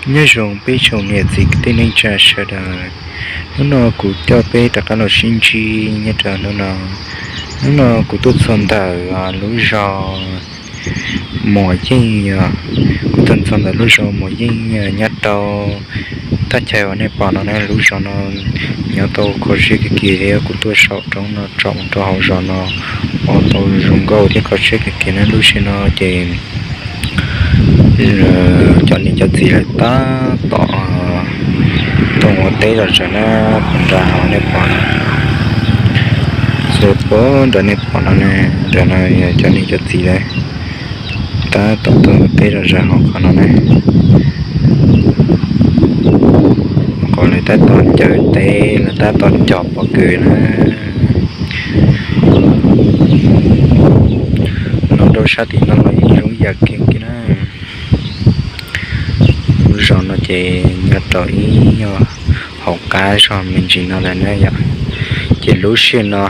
Nyob zoo peb tsoom niam txiv kwv tij neej tsa sawv daws, hnub no kuv coj peb rov qab los sib ntsib nyob rau hnub no. Hnub no kuv tuaj txog ntawm lub zos Muas Yeej, kuv tuaj txog ntawm lub zos Muas Yeej nyob rau thaj chaw uas nej pom no na. Lub zos no nyob tau kho siab kawg kiag thiab kuv tuaj saum roob no tsom rau hauv zos no ua tau zoo nkauj thiab kho siab kawg kiag na. Lub sij no ces cov niam cov txiv lawv tab tom tuaj ua teb zom zaws na, puag nram hauv nej pom no, xwb puag nram nej pom no ne, nram no yog cov niam cov txiv lawv tab tom tuaj ua teb zom zaws hauv qhov no ne. Qhov lawv tab tom ncaws teb, lawv tab tom cog pob kws na. Los rau sab tim no los yeej zoo ib yam kiag kiag na. Lub zos no ces nyob rau ib nyuag hauv qab zos me ntsis no lawm na yom. Ces lub sij no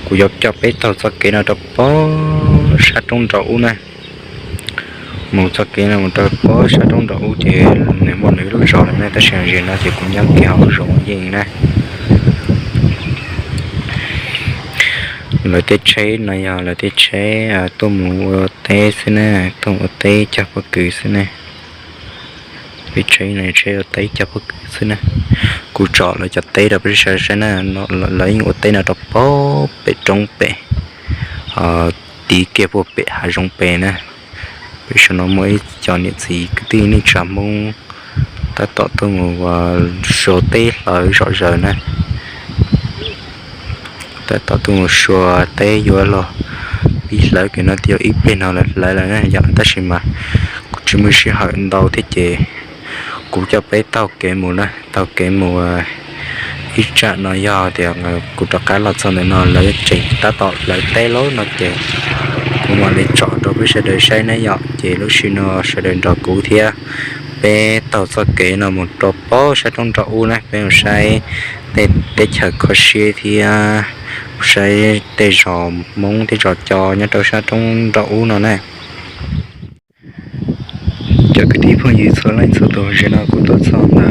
kuv yuav coj peb taug txoj kev no rau pog sab roob nraum ub na. Mus txoj kev no mus rau pog sab roob nraum ub ces nws muaj nws ib lub zos lawm na, tab sis zaum no ces kuv nyob kev hauv zos Yeej na. Lawv tej tsheb no yog lawv tej tsheb tuaj mus ua teb xwb na, tuaj ua teb cog pob kws xwb ne. Peb tsheb no tsheb ua teb cog pob kws xwb na. Kuv tsom lawv cov teb rau peb sawv daws saib na, lawv yeej ua teb no rau pog pem roob pem, tiv kiag puag pem hav zoov pem na. Pem saum no muaj ib co niam txiv kwv tij neej tsa Hmoob tab tom tuaj mus ua sua teb hlawv zom zaws na. Tab tom tuaj mus sua teb yuav los pib hlawv, kev no twb yog ib pliag no lawv hlawv lawm na yom, tab sis mas kuv tsis muaj sij hawm ntau thiab ces kuv coj peb taug kev mus na, taug kev mus ib tsam no yog tias kuv rov qab los txog ntawm no lawv tseem tab tom hlawv teb lawm no ces kuv mam li tsom rau peb sawv daws saib na yom. Ces lub sij no sawv daws nrog kuv thiab peb taug txoj kev no mus rau pog sab roob nraum ub na, peb mus saib tej teb chaws kho siab thiab saib tej zos Hmoob tej zos Co nyob rau sab roob nraum ub no na. Cov kwv tij phooj ywg txhua leej txhua tus, zaum no kuv tuaj txog ntawm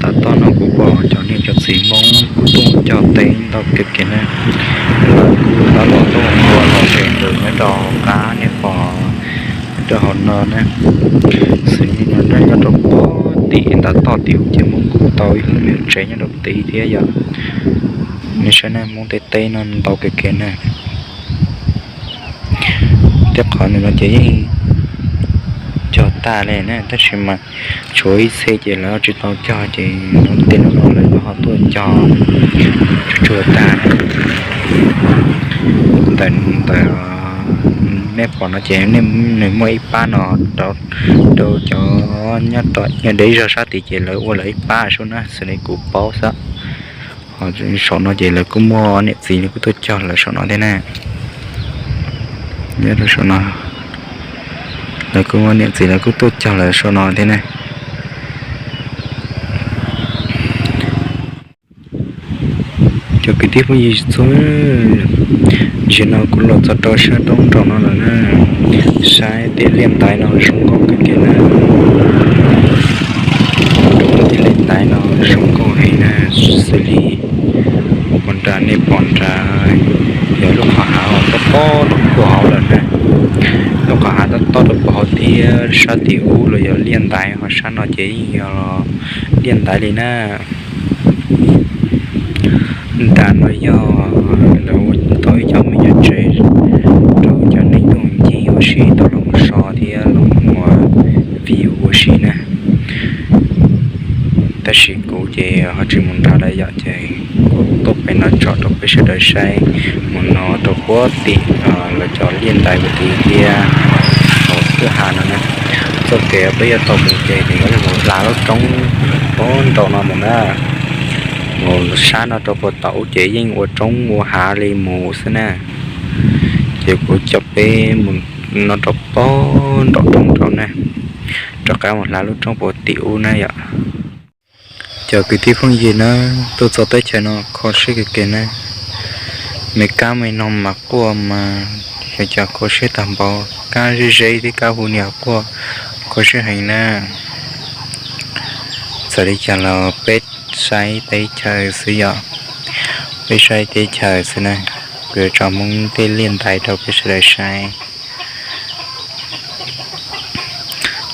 tav toj no kuv pom cov niam cov txiv Hmoob kuj tuaj cog teb ntau kawg kiag na. Lawv kuj tab tom tuaj ua los tsev ntws nyob rau hauv qab nej pom nyob rau hauv no na. Xws li no nyob rau pog tim ntav toj tim ub ces Hmoob kuj tau ib lub me tsev nyob rau tid thiab yom. Nej saib na, Hmoob tej teb no ntau kawg kiag na. Tej qhov ntawm no ces yeej cog tag li na, tab sis mas tshuav ib txhia ces lawv tsis tau cog ces tej no lawv ho tuaj cog tsuag tsuag tag na. Ntawm ntawm nej pom no ces nws muaj ib pab no rau cov nyob deb zog sab tid ces lawv ua lawv ib pab sub na, xws li kuv paub xwb. Ho saum no ces lawv kuj muaj niam txiv lawv kuj tuaj cog lawv saum no thiab na. Nyob rau saum no, lawv kuj muaj niam txiv lawv kuj tuaj cog lawv saum no thiab na. Cov kwv tij phooj ywg txhua, zaum no kuv los txog rau sab roob nraum no lawm na. Saib tej liaj ntaiv no zoo nkauj kawg kiag na. Tej liaj ntaiv no zoo nkauj heev na, xws li mus nram nej pom nrad, yog lub qhov hav uas tob tob rau puag hauv lawm na. Lub qhov hav tob tob rau puag hauv thiab sab tim ub los yog liaj ntaiv, ho sab no ces yeej yog liaj ntaiv li na. Nram no yog lawv ua tau ib co me nyuam tsev rau cov neeg tuaj ncig ua si tau los mus so thiab los mus ua view ua si na. Tab sis kuv ces ho tsis mus nrad lawm yom, ces kuv tuaj pem no tsom rau peb sawv daws saib, mus no rau puag tim lawv cov liaj ntaiv puag tid thiab hauv kwj ha no na. Txoj kev peb yuav tau mus ces nws yuav mus hla lub roob puag nraum no mus na. Mus sab no rau puag tom ub ces yeej ua roob ua hav li mus xwb na. Ces kuv coj peb mus no rau puag nraum roob nraum na, rov qab mus hla lub roob puag tim ub na yom. Cov kwv tij phooj ywg na, tuaj txog teb chaws no kho siab kawg kiag na. Me kab me noog mas quaj mas xyov cas kho siab tag npaum, kab zeb zeb thiab kab hu niam quaj, kho siab heev na. Txawm li cas los peb saib teb chaws xwb yom, peb saib teb chaws xwb na. Kuv yuav tso Hmoob tej liaj ntais rau peb sawv daws saib.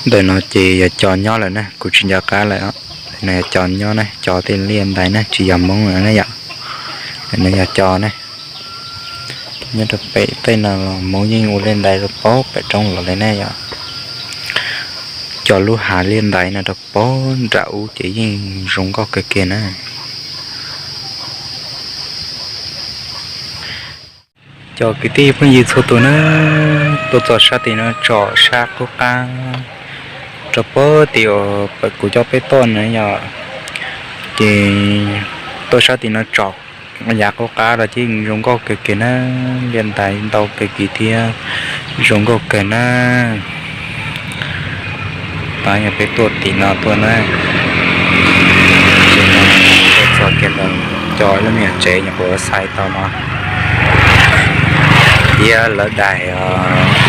Ntawm no ces yog cov nyob lawm na, kuv tsis nco qab lawm. Ntawm no yog cov nyob na, cov tej liaj ntais na, tsis yog Hmoob lawm na yom. Ntawm no yog cov na, nyob rau pem tej no los Hmoob yeej ua liaj ntais rau pem roob los li na yom. Cov lub hav liaj ntais no rau pem nram ub ces yeej zoo nkauj kawg kiag na. Cov kwv tij phooj ywg txhua tus na, tuaj txog sab tim no tsom sab qub qab rau pem tim uas kuv coj peb tuaj na yom. Ces tuaj sab tim no tsom yav qub qab los ces zoo nkauj kawg kiag na, liaj ntais ntau kawg kiag thiab, zoo nkauj kawg na. Tab yog peb tuaj tim no tuaj na, tuaj txog kiag ntawm cov lub me nyuam tsev nyuam qhuav xaiv tau no thiab lawv daim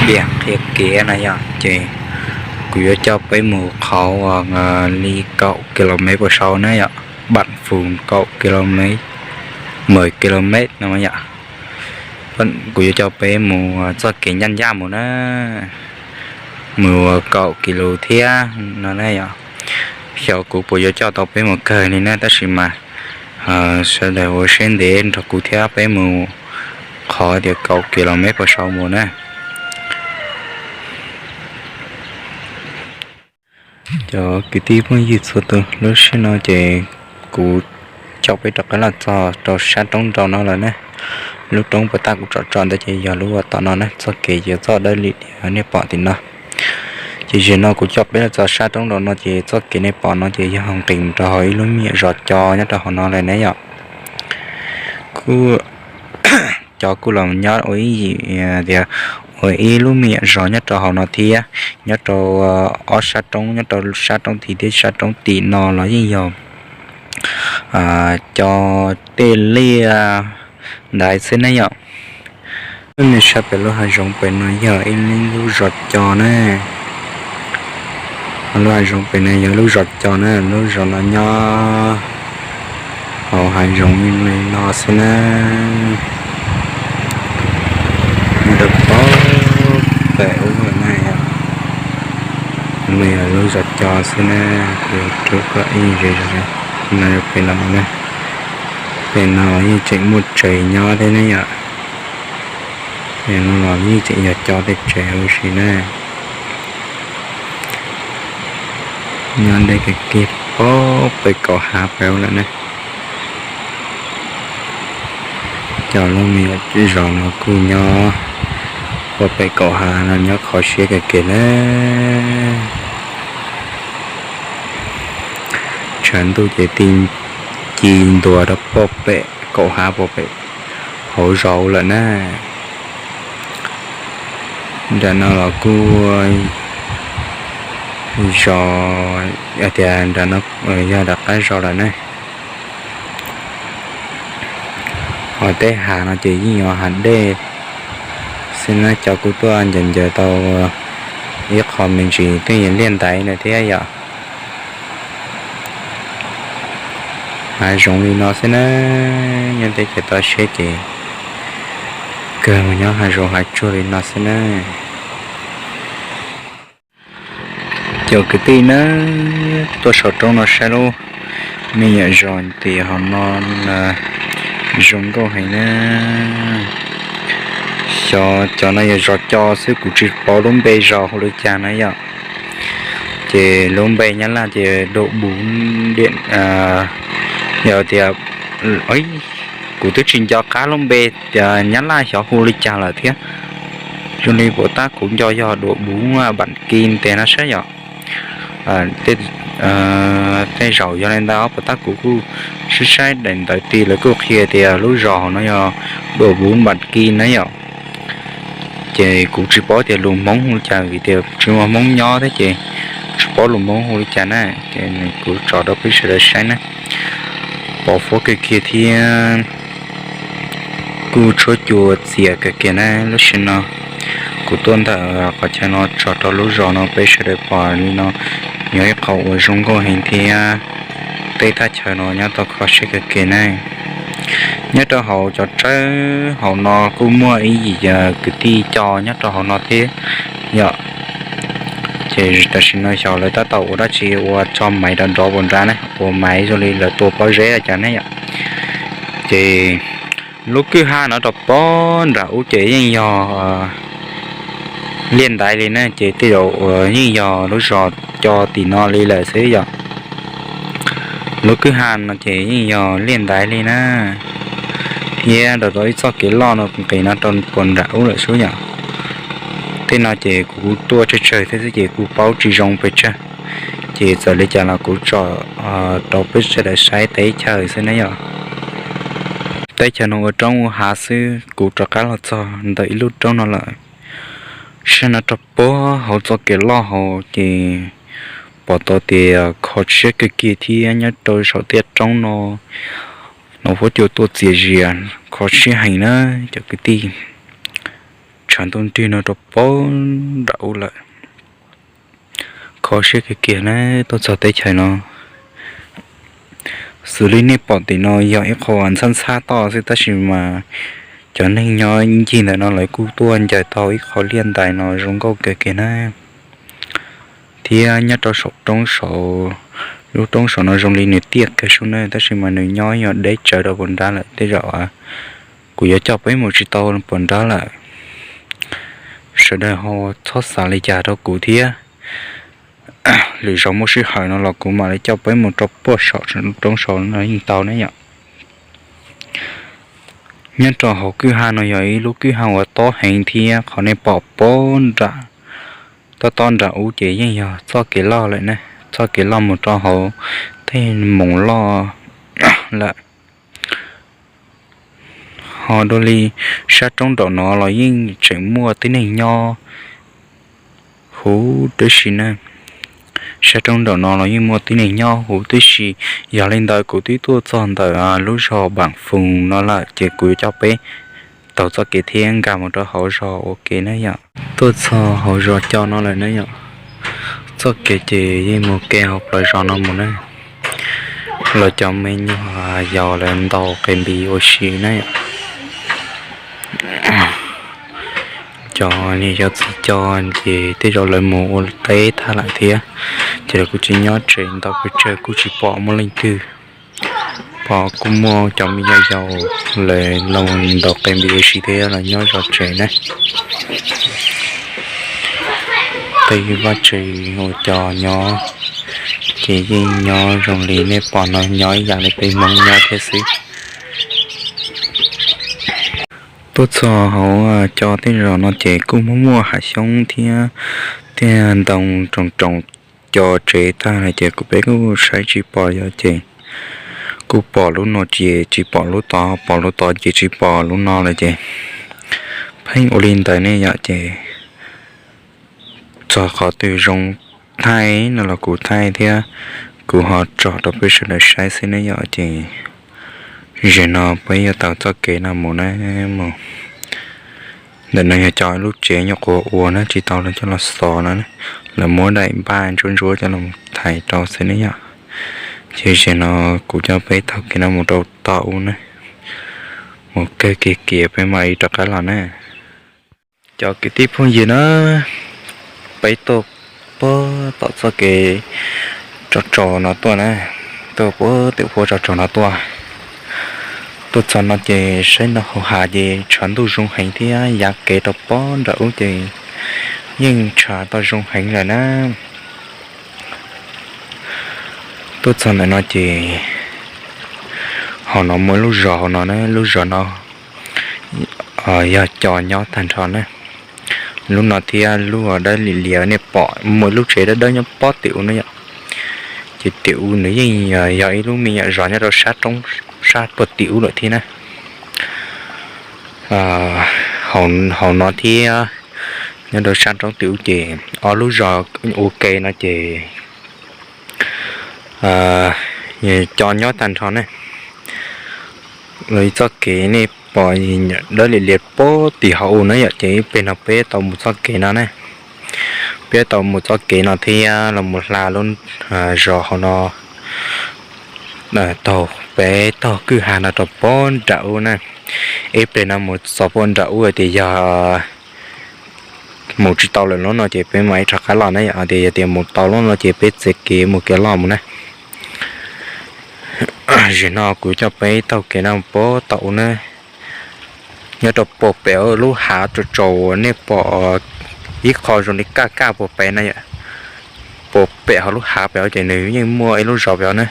diam qhia kev no yom, ces kuv yuav coj peb mus qhov uas li kaum kilomev puas sau na yom, npam fus kaum kilomev, mười kilomev no yom. Kuv yuav coj peb mus txoj kev ncaj ncaj mus na, mus kaum kis lus thiab no na yom. Xyov kuv puas yuav coj tau peb mus kawg li na, tab sis mas sawv daws ua siab ntev nrog kuv thiab peb mus qhov tias kaum kilomev puas sau mus na. Cov kwv tij phooj ywg txhua tus, lub sij hawm no ces kuv coj peb rov qab los txog rau sab roob nraud no lawm na. Lub roob puas tab kuv tsom tsom ntawd ces yog lub uas tom no na, txoj kev yuav txoj dawb li nej pom tim no. Ces zaum no kuv coj peb los txog sab roob nraud no ces txoj kev nej pom no ces yog nqis rau hauv ib lub me nyuam zos co nyob rau hauv no lawm ne yom. Kuj, cov kuj los nyob ua ib yim tias ua ib lub me nyuam zos nyob rau hauv no thiab, nyob rau ob sab roob, nyob rau sab roob tid thiab sab roob tim no los yeej yog cov tej liaj ntaiv xwb ne yom. Nej saib pem lub hav zoov pem no yog ib lub zos co na. Lub hav zoov pem no yog lub zos co na, lub zos no nyob hauv hav zoov li no xwb na. Nyob rau pem ub lawm na yom. No yog lub zos co xwb na, kuv rub koj ib ze no, pem no na. Pem no yeej tseem muaj tsev nyob thiab ne yom. Pem no los yeej tseem yog co tej tsev huv si na. Nyob deb kiag kiag pem kaum hav pem lawm na. Cov lub me nyuam zos no kuj nyob pem kaum hav no nyob kho siab kawg kiag na. Tshav ntuj ces ci ntua rau pem kaum hav pem hauv zos lawm na. Nram no los kuj zos, tias nram no yog nram qab zos lawm ne. Hos tej hav no ces yeej yog hav dej xwb na, cov kuj tuaj ncaws ncaws tau ib qho me ntsis twb yog liaj ntaiv na thiab yom. Hav zoov li no xwb na, nyob teb chaws toj siab ces kawg mus nyob hav zoov hav tsuag li no xwb na. Cov kwv tij na, tuaj saum roob no saib lub me nyuam zos tim hauv no zoo nkauj heev na. Xyov cov no yog zos co xwb, kuv tsis paub lub npe zos hu li cas na yom. Ces lub npe nyab laj ces Đổ Bún Điện, yog tias kuv twb tsis nco qab lub npe tias nyab laj xyov hu li cas lawm thiab. Zoo li puas tab kuv nco yog Đổ Bún Bản Kinh tiag no saib yom. Tej zaum yog li ntawd puas tab kuv kuj saib saib daim ntawv tid lawv kuj qhia tias lub zos no yog Đổ Bún Bản Kinh na yom. Ces kuv tsis paub tias lus Hmoob hu li cas vim tias tsis muaj Hmoob nyob thiab ces tsis paub lus Hmoob hu li cas na. Ces kuv tso rau peb sawv daws saib na. Pom huab kiag kiag thiab kuj tshuab cua txias kiag kiag na. Lub sij hawm no kuv tuaj ntawm qhov chaw no tso rau lub zos no peb sawv daws pom li no, yog ib qho uas zoo nkauj heev thiab. tej thaj chaw no nyob tau kho siab kawg kiag ne. Nyob rau hauv cov tsawb hauv no kuj muaj ib yim kwv tij coj nyob rau hauv no thiab yom. Ces tam sim no xyov lawv tab tom ua dab tsi, ua tso maiv rov nrov puas nrad ne, ua maiv zoo li lawv tua pob zeb los cas ne yom. Ces lub kwj ha no rau pob nram ub ces yeej yog liaj ntaiv li na, ces tej zaum uas yeej yog lub zos co tim no li lawm xwb yom. Lub kwj ha no ces yeej yog liaj ntaiv li na, thiab ntawm tau ib txoj kev loj no nqis no rau puag nram ub lawm xwb yom. Tej no ces kuv tuaj tsawg tsawg thiab xwb ces kuj paub tsis zoo pes tsawg, ces txawm li cas los kuv tso rau peb sawv daws saib teb chaws xwb ne yom. Teb chaws no ua roob ua hav xwb, kuv rov qab los txog ntawm ib lub roob no lawm. Saib no rau puag hauv txoj kev loj hauv ces pom tau tias kho siab kawg kiag thiab nyob rau saum tiaj roob no, no huab cua tuaj txias zias kho siab heev na cov kwv tij. Tshav ntuj nrig no rau puag nram ub lawm. Kho siab kawg kiag na, tuaj txog teb chaws no. Xws li nej pom tim no yog ib qho ntxhab ntxhab toj xwb tab sis mas cov neeg nyob ncig ntawm no lawv kuj tuaj ncaws tau ib qho liaj ntais no zoo nkauj kawg kiag na. Thiab nyob rau saum roob saud, lub roob saud no zoo li nws tiaj kawg sub na tab sis mas nws nyob yog deb tsawv rau puag nrad lawm tej zaum kuv yuav coj peb mus tsis tau puag nrad lawm. Sawv daws ho txhob xav li cas rau kuv thiab. Lwm zaus muaj sij hawm no los kuv mam li coj peb mus rau puag saum roob saud no yeej tau ne yom. Nyob rau hauv kwj ha no yog ib lub kwj ha uas tob heev thiab qhov nej pom puag nram, tob tob nram ub ces yeej yog txoj kev loj lawm na, txoj kev loj mus rau hauv tej moos loj lawm. Ho dua li sab roob nraum no los yeej tseem muaj tib neeg nyob huv tib si na. Sab roob nraum no los yeej muaj tib neeg nyob huv tib si. Yog li ntawd kuv twb tuaj txog ntawm lub zos Npaam Foos no lawm ces kuv yuav coj peb taug txoj kev thiab nkag mus rau hauv zos ua ke na yom. Tuaj txog hauv zos co no lawm na yom. Txoj kev ces yeej mus ke hauv plawv zos no mus na. Los cov me nyuam yaus lawv ntaus qe npis ua si na yom. Cov niam cov txiv co ces tej zaum lawv mus ua teb tag lawm thiab, ces lawv kuj tsis nyob tsev ntau pes tsawg kuj tsis pom muaj leej twg. Pom kuj muaj cov me nyuam yaus lawv los ntaus qe npis ua si thiab los nyob zov tsev na. Tej vaj tsev uas cov nyob ces yeej nyob zoo li nej pom no, nyob ib yam li peb Hmoob nyob thiab xwb. Tuaj txog hauv co tej zos no ces kuj muaj muaj hav xyoob thiab tej ntoo roos roos co tsev tag lawm ces kuv peb kuj saib tsis pom yom, ces kuj pom lub no ces tsis pom lub tod, pom lub tod ces tsis pom lub no lawm ces pheej ua li ntawd ne yom. Ces txog qhov twg zoo thaij no los kuv thaij thiab kuv ho tso rau peb sawv daws saib xwb ne yom. Ces zaum no peb yuav taug txoj kev no mus na, mus ntawm no yog cov lub tsev nyuam qhuav ua na, tsis tau lawv coj los xov no, lawv muab daim npaj ntsuab ntsuab coj los thaiv rau xwb ne yom. Ces zaum no kuv coj peb taug kev no mus rau tom ub na, mus kawg kiag kiag peb mam li rov qab los na. Cov kwv tij phooj ywg na, peb tuaj puag tom txoj kev tsov tsaus no tuaj na, tuaj puag tim puag tsov tsaus no tuaj. Tuaj txog no ces saib no hauv hav ces tshav ntuj zoo heev thiab yav kev rau puag nram ub ces yeej tshav tau zoo heev lawm na. Tuaj txog ntawm no ces hauv no muaj lub zos hauv no na, lub zos no yog cov nyob tag nrho na. Lub no thiab lub dawb liam liam nej pom muaj ib lub tsev dawb dawb nyob pob tim ub na yom. Ces tim ub nws yeej yog ib lub me nyuam zos nyob rau sab roob, sab puag tim ub lawm thiab na. Hauv no thiab nyob rau sab roob tim ub ces ob lub zos ua ke no ces cov nyob tag nrho ne. Los txoj kev nej pom dawb liam liam pob tim hauv ub na yom, ces ib pliag no peb tau mus txoj kev no ne. Peb tau mus txoj kev no thiab los mus hla lub zos hauv no taug peb taug kwj ha no rau pem nram ub na. Ib pliag no mus txog pem nram ub tias yog mus tsis tau lawm lub no ces peb mam ib rov qab los na yom, tias yog tias mus tau lub no ces peb txiav kev mus kev loj mus na. Zaum no kuv coj peb taug kev no pem tom ub na. Nyob rau pem lub hav tsaus tsaus uas nej pom ib qho zoo li kaj kaj pem na yom, pem hauv lub hav pem ces nws yeej muaj ib lub zos pem na.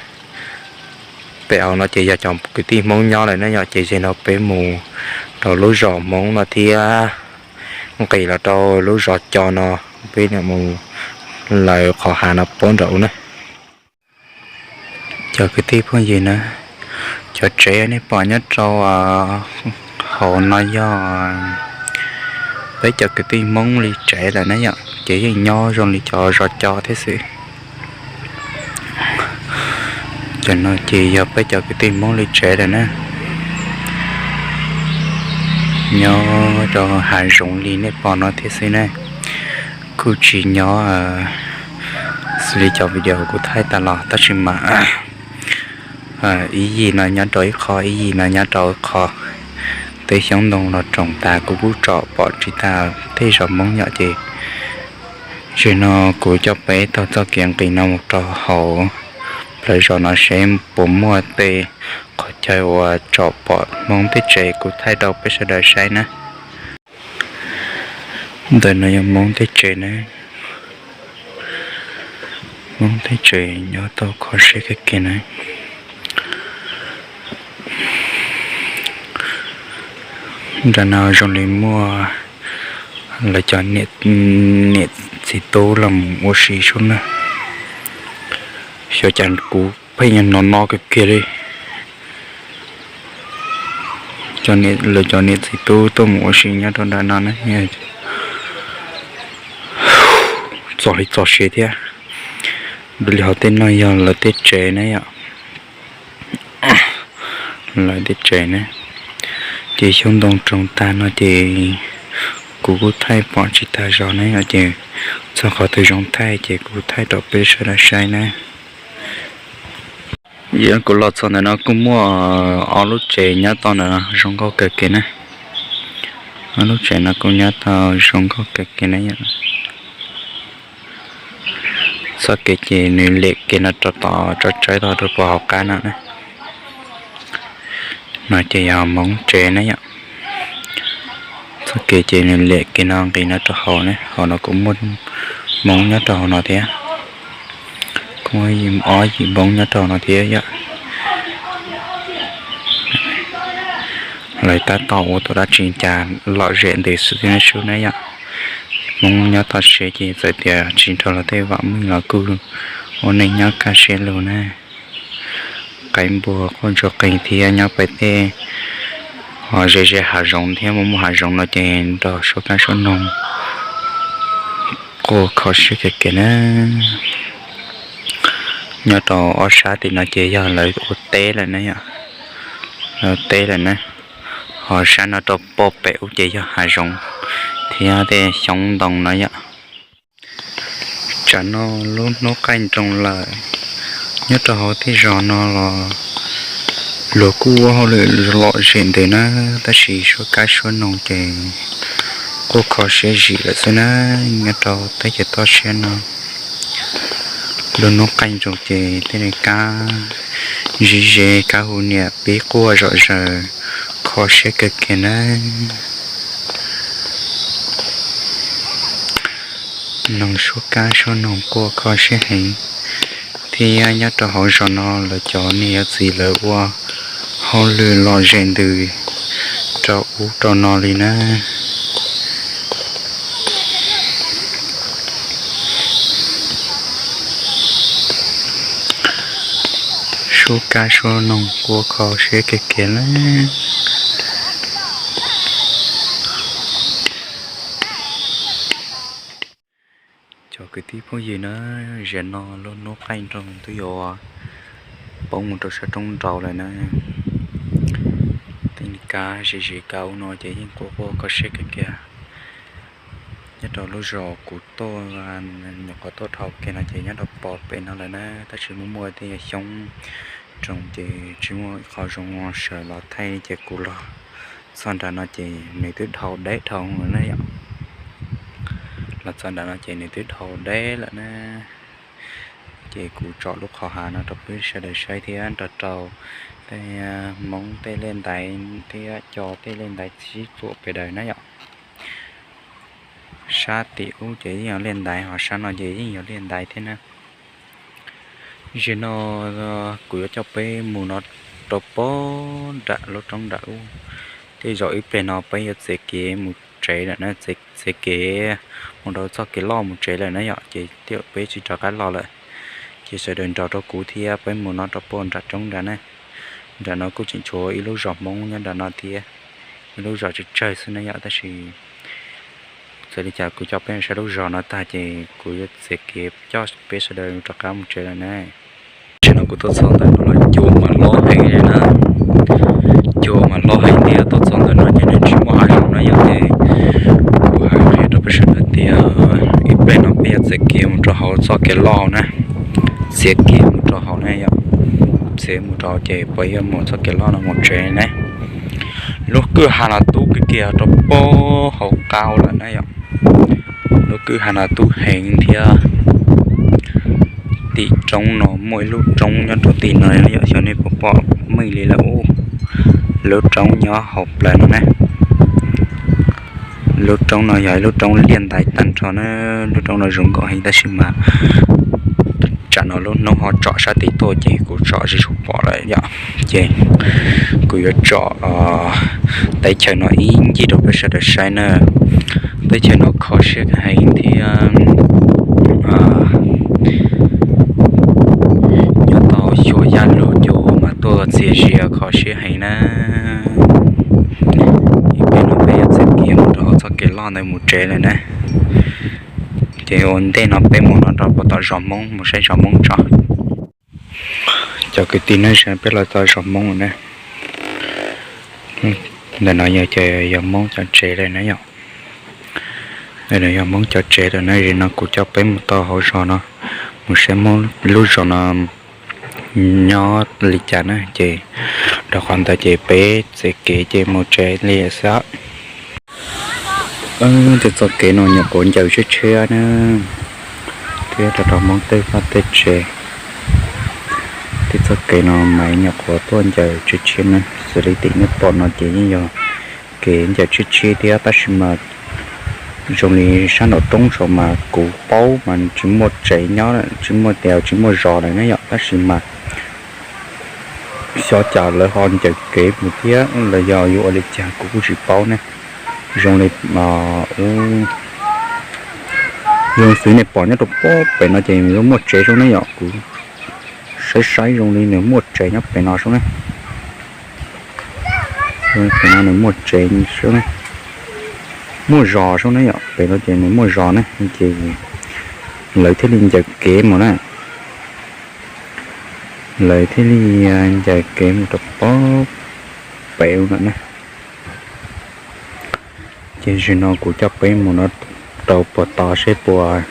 Pem hauv no ces yog cov kwv tij Hmoob nyob lawm na yom, ces zaum no peb mus rau lub zos Hmoob no thiab nqis los rau lub zos Co no, peb mus lawv qhov hav no pem nram ub na. Cov kwv tij phooj ywg na, cov tsev nej pom nyob rau hauv no yog peb cov kwv tij Hmoob li tsev lawm na yom, ces yeej nyob zoo li cov zos Co thiab xwb. Cov no ces yog peb cov kwv tij Hmoob li tsev lawm na. Nyob rau hav zoov li nej pom no thiab xwb na. Kuj tsis nyob xws li cov video kuv thaij tas los tab sis mas ib yim no nyob rau ib qho, ib yim no nyob rau ib qho. Tej xyoob ntoo los roos tas kuv kuj tsom pom tsis tag tej zos Hmoob yom, ces zaum no kuv coj peb taug txoj kev nqis no mus rau hauv plawv zos no seb puas muaj tej qhov chaw uas tsom pom Hmoob tej tsev, kuv thaij rau peb sawv daws saib na. Ntawm no yog Hmoob tej tsev na. Hmoob tej tsev nyob tau kho siab kawg kiag na. Nram no zoo li muaj lawv cov niam txiv tub los mus ua si sub na. Xyov cas kuv pheej hnov no kawg kiag li. Lawv cov niam txiv tub tuaj mus ua si nyob rau nram no na. Txom li txom siab thiab. Dua li hauv tej no yog lawv tej tsev na yom. Lawv tej tsev na, ces xyoob ntoo roos tag no ces kuv kuj thaij pom tsis tag zos na yom, ces txog qhov twg zoo thaij ces kuv thaij rau peb sawv daws saib na. Yog kuv los txog ntawm no kuj muaj ob lub tsev nyob tau ntawm no zoo nkauj kawg kiag na. Ob lub tsev no kuj nyob tau zoo nkauj kawg kiag na yom. Txoj kev ces nws liam kiag no rau tom tsob tsawb tod rau puag hauv qab no na. No ces yog Hmoob tsev na yom. Txoj kev ces nws liam kiag no nqis no rau hauv ne, hauv no kuj muaj Hmoob nyob rau hauv no thiab. Kuj muaj ob yim Hmoob nyob rau hauv no thiab yom. Lawv tab tom ua tus dab tsi cas lom zem ntws xwb thiab sub na yom. Hmoob nyob toj siab ces txawm tias tsis nrog luag tej vam meej los kuj ua neej nyob kaj siab lug na. Qaib npua quaj ntsuag qeeg thiab nyob pem tej ho ze ze hav zoov thiab muaj muaj hav zoov no ces nrog suab kab suab noog quaj kho siab kawg kiag na. Nyob rau ob sab tim no ces yog lawv ua teb lawm na yom. Lawv ua teb lawm na. Ho sab no rau pem ub ces yog hav zoov thiab tej xyoob ntoo no yom. Tsam no lub hnub qaij nroos lawm, nyob rau hauv tej zos no los luag kuj ua hauj lwm lom zem ntws na, tab sis suab kab suab noog ces quaj kho siab zim lawm xwb na. Nyob rau teb chaws toj siab no, lub hnub qaij nroos ces tej niag kab zib zeb kab hu niam pib quaj zom zaws kho siab kawg kiag na. Noog suab kab suab noog quaj kho siab heev, thiab nyob rau hauv zos no lawv cov niam cov txiv lawv ua hauj lwm lom zem ntws rau ub rau no li na. Suab kab suab noog quaj kho siab kiag kiag na. Cov kwv tij phooj ywg na, zaum no lub hnub qaij nroos twb yuav poob mus rau sab roob nraud lawm na. Tej kab zib zeb kab ub no ces yeej quaj quaj kho siab kiag kiag. Nyob rau lub zos kuv tuaj, nyuam qhuav tuaj dhau kiag no ces nyob rau pem no lawm na, tab sis muaj muaj tej xyoob Rooj ces tsis muaj qhov zoo sawv los thaij ces kuv los txog nram no ces nws twb dhau deb dhau lawm na yom. Los txog nram no ces nws twb dhau deb lawm na. Ces kuv tso lub qhov hav no rau peb sawv daws saib thiab nrog rau tej Hmoob tej liaj ntaiv thiab cov tej liaj ntaiv sib txuam pes daws na yom. Sab tim ub ces yeej yog liaj ntaiv, ho sab no ces yeej yog liaj ntaiv thiab na. Zaum no kuv yuav coj peb mus no rau pem nram lub roob nram ub. Tej zaum ib pliag no peb yuav txiav kev mus tsev lawm na, txiav kev mus rau txoj kev loj mus tsev lawm na yom, ces tej zaum peb tsis rov qab los lawm. Ces sawv daws nrog rau kuv thiab peb mus no rau pem nram roob nrad na. Nram no kuj tseem tshuav ib lub zos Hmoob nyob nram no thiab, ib lub zos tsawg tsawg xwb na yom, tab sis txawm li cas kuv coj peb saib lub zos no tag ces kuv yuav txiav kev coj peb sawv daws rov qab mus tsev lawm na. Tam sim no kuv tuaj txog ntawm no los cua mas loj heev li na. Cua mas loj heev thiab tuaj txog ntawm no ces nws tsis muaj hav zoov no yom, ces kuv hais qhia rau peb sawv daws tias ib pliag no peb yuav txiav kev mus rau hauv txoj kev loj na. Txiav kev mus rau hauv na yom, txiav mus rau ces peb yuav mus txoj kev loj no mus tsev na. Lub kwj ha no tub kiag kiag rau pem hauv qab lawm na yom. Lub kwj ha no tub heev thiab. Tim roob no muaj ib lub roob nyob rau tim no yom, xyov nej puas pom meej li lawm ub. Lub roob nyob hauv plawv no na. Lub roob no yog ib lub roob liaj ntaiv tag nrho na. Lub roob no zoo nkauj heev tab sis mas tsam no lub hnub ho tsom sab tid tuaj ces kuv tsom tsis tshua pom lawm yom. Ces kuv yuav tsom teb chaws no ib ncig rau peb sawv daws saib na. Teb chaws no kho siab heev thiab. Nyob tau xyuas yaj lug cua mas tuaj txias zias kho siab heev na. Ib pliag no peb yuav txiav kev mus rau hauv txoj kev loj ntawd mus tsev lawm na. Ces ua ntej no peb mus no rau puag tom zos Hmoob mus saib zos Hmoob tso. Cov kwv tij, nyob ze peb los txog zos Hmoob lawm na. Ntawm no yog cov, yog Hmoob cov tsev lawm na yom. Ntawm no yog Hmoob cov tsev lawm na, zaum no kuv coj peb mus tau hauv zos no, mus saib Hmoob lub zos no nyob li cas na, ces rau qhov ntawd ces peb txiav kev ces mus tsev li xwb. Tej txoj kev no nyuam qhuav ncaws tshiab tshiab na, thiab rau rau Hmoob tej vaj tej tsev. Tej txoj kev no mas nyuam qhuav tuaj ncaws tshiab tshiab na, xws li tim nej pom no ces yeej yog kev ncaws tshiab tshiab thiab, tab sis mas zoo li sab nraum roob saud mas kuv paub mas tsis muaj tsev nyob, tsis muaj tias tsis muaj zos lawm na yom, tab sis mas xyov cas lawv ho ncaws kev mus thiab los yog yuav ua li cas kuv kuj tsis paub ne. Zoo li, zoo xws nej pom nyob rau pem no ces nws muaj tsev saud ne yom, kuv saib saib zoo li nws muaj tsev nyob pem no saud ne. Pem no nws muaj tsev saud ne, muaj zos saud ne yom, pem no ces nws muaj zos ne, ces lawv thiaj li ncaws kev mus na. Lawv thiaj li ncaws kev mus rau pem lawm na. Ces zaum no kuv coj peb mus no rau puag tod seb puas,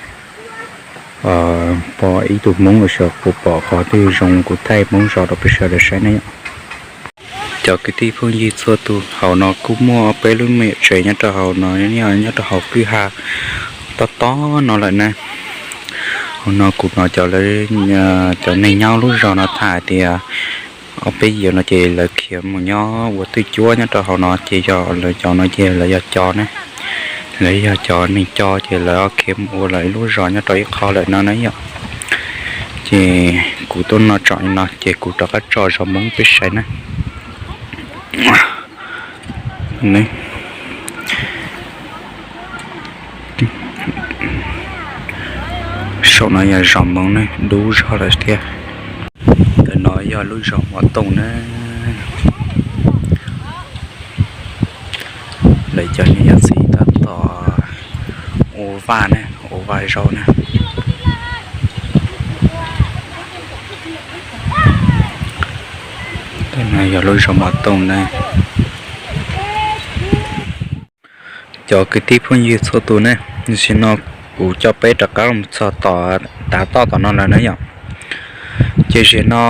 puas ib tug Hmoob los sis puas pom qhov twg zoo kuv thaij Hmoob zos rau peb sawv daws saib ne yom. Cov kwv tij phooj ywg txhua tus, hauv no kuj muaj peb lub me nyuam tsev nyob rau hauv no, nyob rau hauv kwj ha tob tob no lawm na. Hauv no kuv hnov cov, cov neeg nyob lub zos no tham tias ob peb yam no ces lawv khiav mus nyob ua twj cuab nyob rau hauv no ces yog lawv cov no ces lawv yog cov ne, lawv yog cov neeg cov ces lawv khiav mus ua lawv lub zos nyob rau ib qho lawm no na yom. Ces kuv tuaj no tsom no ces kuv rov qab tso zos Hmoob peb saib na. Saum no yog zos Hmoob ne, dub zog lawm thiab. Ntawm no yog lub zos Mos Tooj na. Lawv cov niam yog txiv tab tom ua vaj ne, ua vaj zaub na. Ntawm no yog lub zos Mos Tooj na. Cov kwv tij phooj ywg txhua tus ne, tam sim no kuv coj peb rov qab los txog tom, tav toj tom no lawm na yom. Ces zaum no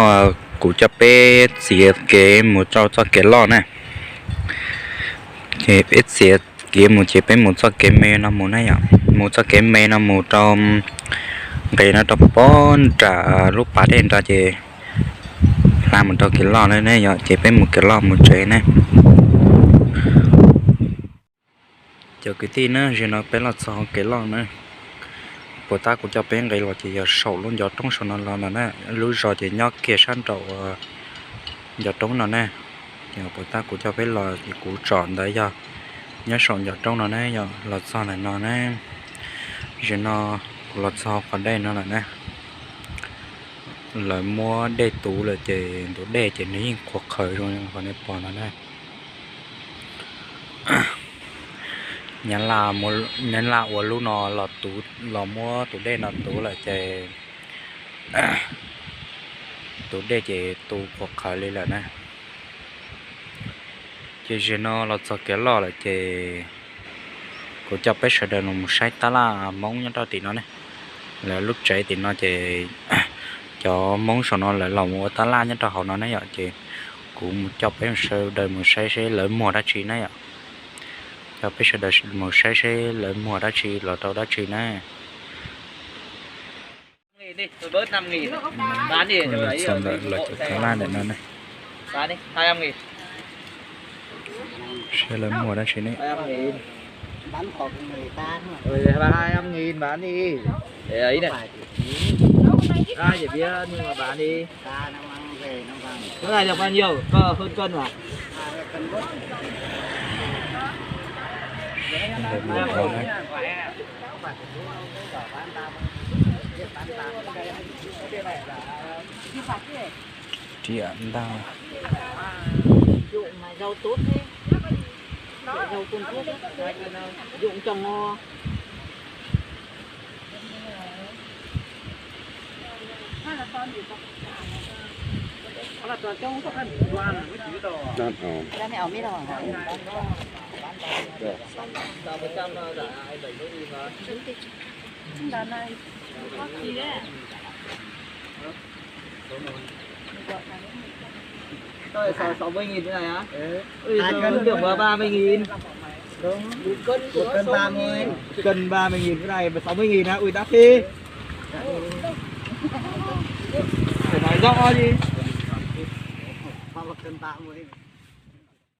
Kuv coj peb txiav kev mus rau txoj kev loj na. Ces peb txiav kev mus ces peb mus txoj kev me no mus na yom, mus txoj kev me no mus rau nqis no rau pem nram lub pas dej nrad ces hla mus rau kev loj na ne yom, ces peb mus kev loj mus tsev ne. Cov kwv tij na, zaum no peb los txog kev loj na. Puas tab kuv coj peb nqis los ces yog saum lub ncov roob saum no los lawm na. Lub zos ces nyob kiag sab nraum ncov roob no ne. Puas tab kuv coj peb los ces kuv tsom ntawd yog nyob saum ncov roob no ne, yog los txog ntawm no ne. Zaum no kuv los txog qhov dej no lawm na. Lawv muab dej tuv lawm ces tus dej ces nws yeej qhuav qhawv zoo qhov nej pom no na. Nyab Laj ua lub no los tuv, los muab tus dej no tuv lawm ces tus dej ces tu qhuav qhawv li lawm na. Ces zaum no los txog kev loj lawm ces kuv coj peb sawv daws los mus saib tab laj Hmoob nyob rau tim no ne. Lawv lub tsev tim no ces cov Hmoob saum no lawv los mus ua tab laj nyob rau hauv no ne yom, ces kuv mus coj peb sawv daws mus saib seb lawv muag dab tsi na yom. Coj peb sawv daws mus saib seb lawv muag dab tsi los rau dab tsi na. Txog ntawm lawv cov tab laj ntawm no ne. Seb lawv muag dab tsi ne. Hai mươi lăm nghìn bán đi. Để ấy này. Ai để biết nhưng mà bán đi. Cái này được bao nhiêu? Có hơn cân à? Lawv muag tau na. Riam ntag. Rượu mà rau tốt thế. Rượu rau Trung Quốc ấy. Rượu trồng ngon. Đó là trồng trong các phần của đoàn mới chỉ tỏ. Đó này ở Mỹ đâu hả? Đó này có gì đấy. Tôi sáu, sáu mươi nghìn cái này á. Ui, hai cân tưởng là ba mươi nghìn. Đúng. Một cân ba mươi. Cân ba mươi nghìn cái này, sáu mươi nghìn á, ui đắt thế. Phải nói rõ chứ. Một cân ba mươi.